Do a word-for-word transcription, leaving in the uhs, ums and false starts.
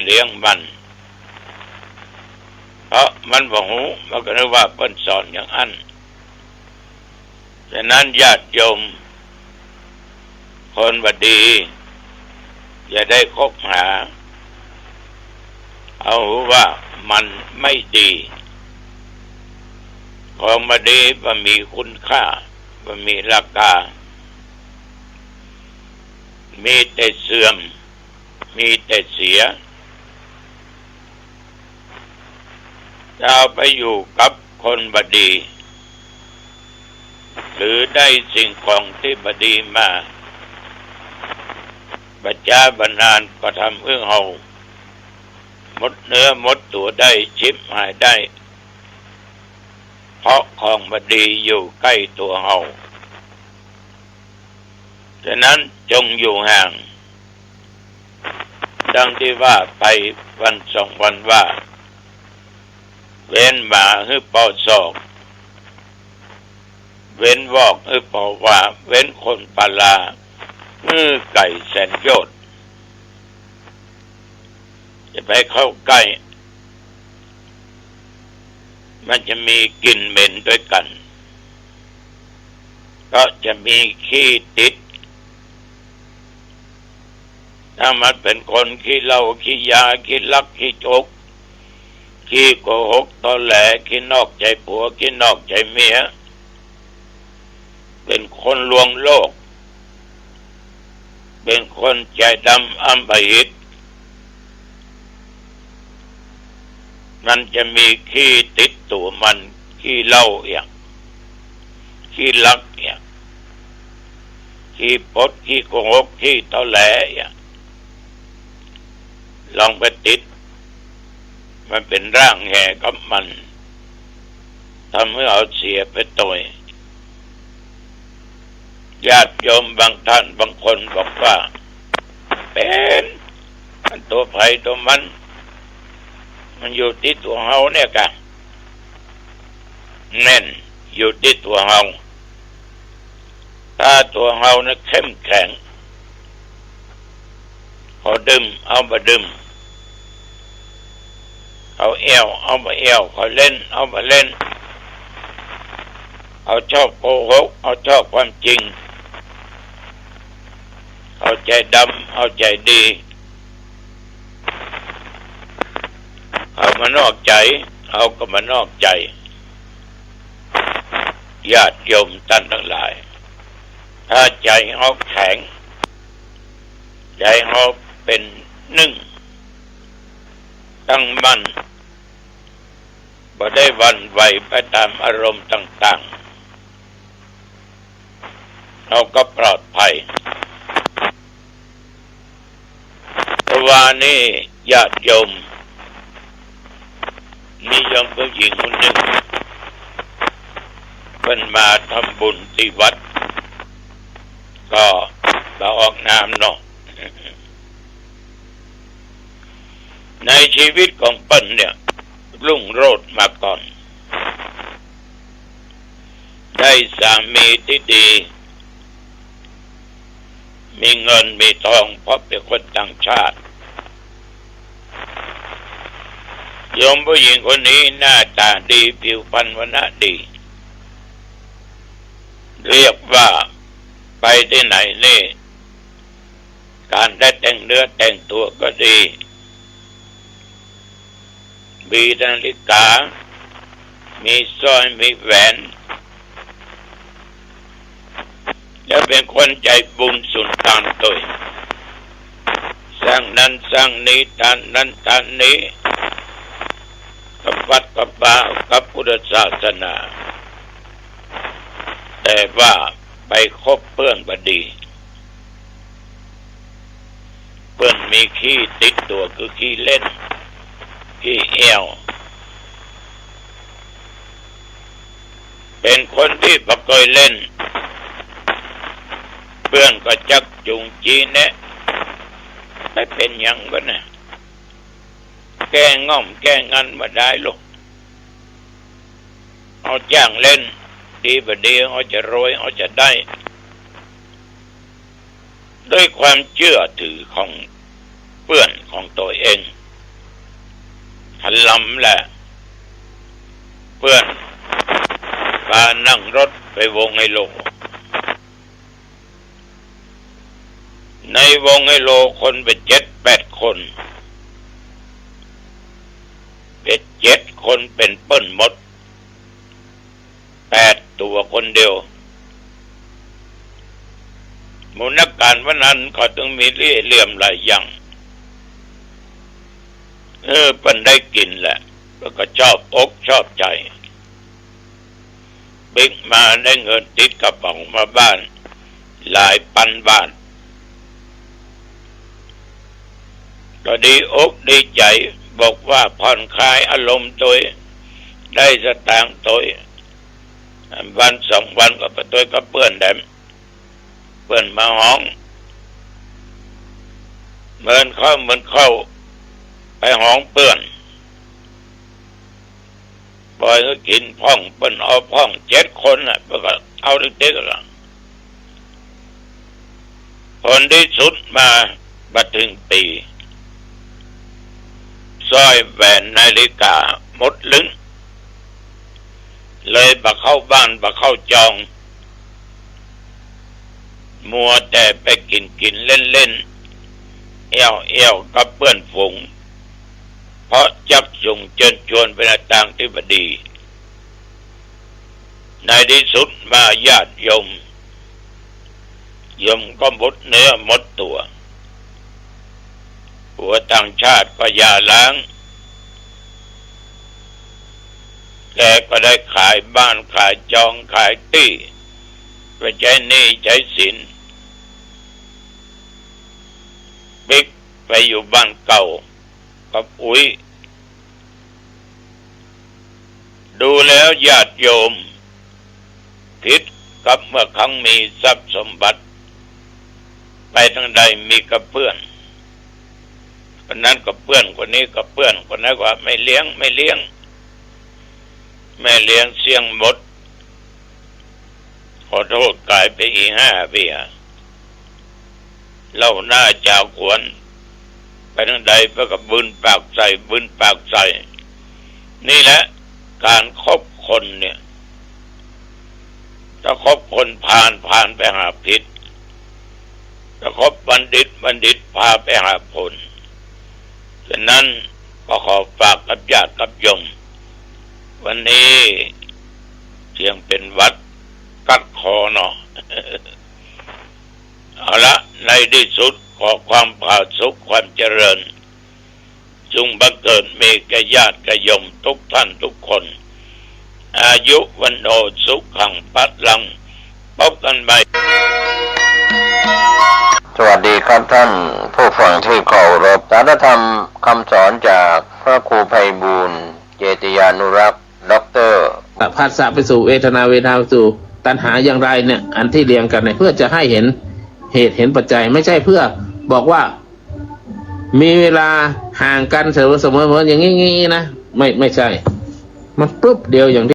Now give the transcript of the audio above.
เลี้ยงมัน เพราะมันบ่ฮู้ มันก็นึกว่าเปิ้นสอนอย่างอั้น ฉะนั้นญาติโยม คนบ่ดี อย่าได้คบหา เอาว่ามันไม่ดี ของบ่ดีบ่มีคุณค่า บ่มีราคา มีแต่เสื่อม มีแต่เสีย ถ้าไปอยู่กับคนบ่ดี หรือได้สิ่งของที่บ่ดีมา บ่จ๊าบ่นานก็ทำหื้อเฮาหมดเนื้อหมดตั๋วได้ ฉิบหายได้ เพราะของบ่ดีอยู่ใก้ตั๋วเฮา ฉะนั้นจงอยู่ห่าง ดังที่ว่าไปวันสองวันว่า เว้นหมาหื้อปอศอก เว้นวอกหื้อปอวา เว้นคนปาลาหื้อไก๋แสนโยชน์ จะไปเข้าใก้ มันจะมีกลิ่นเหม็นด้วยกั๋น ก็จะมีขี้ติด ถ้ามันเป๋นคนขี้เหล้า ขี้ยา ขี้ลัก ขี้โจก ขี้โกหกตอแหล ขี้นอกใจ๋ผัว ขี้นอกใจ๋เมีย เป๋นคนลวงโลก เป๋นคนใจ๋ดำอำมหิต มันจะมีขี้ติดตั๋วมัน ขี้เหล้าเอี้ย ขี้ลักเอี้ย ขี้ปด ขี้โกหก ขี้ตอแหลเอี้ย ลองไปติด มันเป๋นร่างแห่กับมัน ทำหื้อเฮาเสียไปตวย ญาติโยมบางท่านบางคนบอกว่า เป๋น มันตั๋วใผตั๋วมัน มันอยู่ตี้ตั๋วเฮาเนี่ยก่ะ แม่น อยู่ตี้ตั๋วเฮา ถ้าตั๋วเฮานะเข้มแข็ง เฮาดื่ม เฮาบ่ดื่ม เฮาแอ่ว เฮาบ่แอ่ว เฮาเล่น เฮาบ่เล่น เฮาชอบโกหก เฮาชอบความจริง เฮาใจ๋ดำ เฮาใจ๋ดี เฮาบ่นอกใจ๋ เฮาก็บ่นอกใจ๋ ญาติโยมต้านตังหลาย ถ้าใจ๋เฮาแข็ง ใจ๋เฮาเป๋นนึ่ง ตั้งมั่น บ่ได้หวั่นไหวไปต๋ามอารมณ์ต่างๆ เฮาก็ปลอดภัย แต่ว่านี่ญาติโยม มีโยมผู้หญิงคนนึ่ง เปิ้นมาทำบุญตี้วัด ก็มาออกนามเนาะ ในชีวิตของเปิ้นเนี่ย รุ่งโรจน์มาก่อน ได้สามีตี้ดี มีเงินมีทอง เพราะเป๋นคนต่างชาติ โยมผู้หญิงคนนี้หน้าต๋าดี ผิวพรรณวรรณะดี เรียกว่าไปตี้ไหนนี่ ก๋านได้แต่งเนื้อแต่งตั๋วก็ดี มีนาฬิกา มีสร้อย มีแหวน แล้วเป๋นคนใจ๋บุญสุนทานตวย สร้างนั้นสร้างนี้ ตานนั้นตานนี้ กระปัดกระป๋ากับพุทธศาสนา แต่ว่าไปคบเปื้อนบ่ดี เปื้อนมีขี้ติดตั๋ว คือขี้เล่น ขี้แอ่ว เป๋นคนตี้บ่เกยเล่น เปื้อนก็จักจูงจี้แนะ ไม่เป๋นหยังบ่นะ แก้ง่อมแก้งันบ่ได้ลูก เอาจ้างเล่น ดีบ่ดี เอาจะรวย เอาจะได้ ด้วยความเจื้อถือของเปื้อนของตั๋วเอง ลำแหละ เปื้อน ปานั่งรถไปวงไฮโล ในวงไฮโลคนไปเจ็ดแปดคน เจ็ดคนเป๋นเปิ้นหมด แปดตั๋วคนเดียว หมู่นักก๋านวันนั้นเขาตึงมีเล่ห์เหลี่ยมหลายอย่าง เออ เปิ้นได้กิ๋นแหละ แล้วก็ชอบอกชอบใจ๋ ปิ๊กมาได้เงินติดกระเป๋ามาบ้านหลายปันบาท ก็ดีอกดีใจ๋ บอกว่าผ่อนคลายอารมณ์ตวย ได้สตางค์ตวย วันสองวันก็ไปตวยกับเปื้อนแดม เปื้อนมาฮ้อง เหมือนเข้า เหมือนเข้าไปฮ้องเปื้อน ปล่อยหื้อกิ๋นพ่อง เปิ้นเอาพ่องเจ็ดคนน่ะ เปิ้นก็เอาติ๊กๆ ละ ผลตี้สุดมาบ่เถิงปี๋ สร้อยแหวนนาฬิก๋าหมดลึ้ง เลยบ่เข้าบ้านบ่เข้าจอง มัวแต่ไปกิ๋นกิ๋นเล่นๆ เอี้ยวๆ กับเปื้อนฝูง เพราะจั๊กจุงเจิญจวนไปในตางตี้บ่ดี ในตี้สุดมาญาติโยม โยมก็หมดเนื้อหมดตั๋ว ผัวต่างชาติก็หย่าร้าง แกก็ได้ขายบ้านขายจองขายตี้ ไปใจ๊หนี้ใจ๊สิน ปิ๊กไปอยู่บ้านเก่ากับอุ๊ย ดูแล้วญาติโยม ผิดกับเมื่อครั้งมีทรัพย์สมบัติ ไปตางใดมีกระเปื้อน คนนั้นกระเปื้อน คนนี้กระเปื้อน คนนั้นว่าไม่เลี้ยง ไม่เลี้ยง แม่เลี้ยงเสี้ยงหมด ขอโทษ ก๋ายไปอีห้าเปีย เหล้าหน้าจ่าขวน ไปตางใดเปิ้นก็บืนปากใส่ บืนปากใส่ นี่แหละ ก๋านคบคนเนี่ย ถ้าคบคนพาล พาลไปหาผิด ถ้าคบบัณฑิต บัณฑิตพาไปหาผล ฉะนั้นก็ขอฝากกับญาติกับโยม วันนี้เสียงเป๋นหวัดกัดคอเนาะ เอาละ ในตี้สุดขอความผาสุกความเจริญ จงบังเกิดมีแก่ญาติแก่โยมทุกท่านทุกคน อายุวัณโณสุขังพลัง พบกันใหม่ สวัสดีครับท่านผู้ฟังที่เคารพ สารธรรมคำสอนจากพระครูไพบูลย์ เจติยานุรักษ์ ด็อกเตอร์ ผัสสะไปสู่เวทนา เวทนาไปสู่ตัณหาอย่างไรเนี่ย อันที่เรียงกันเนี่ย เพื่อจะให้เห็นเหตุเห็นปัจจัย ไม่ใช่เพื่อบอกว่า มีเวลาห่างกันเสมอๆ อย่างนี้ๆ นะ ไม่ ไม่ใช่ มันปุ๊บเดียวอย่าง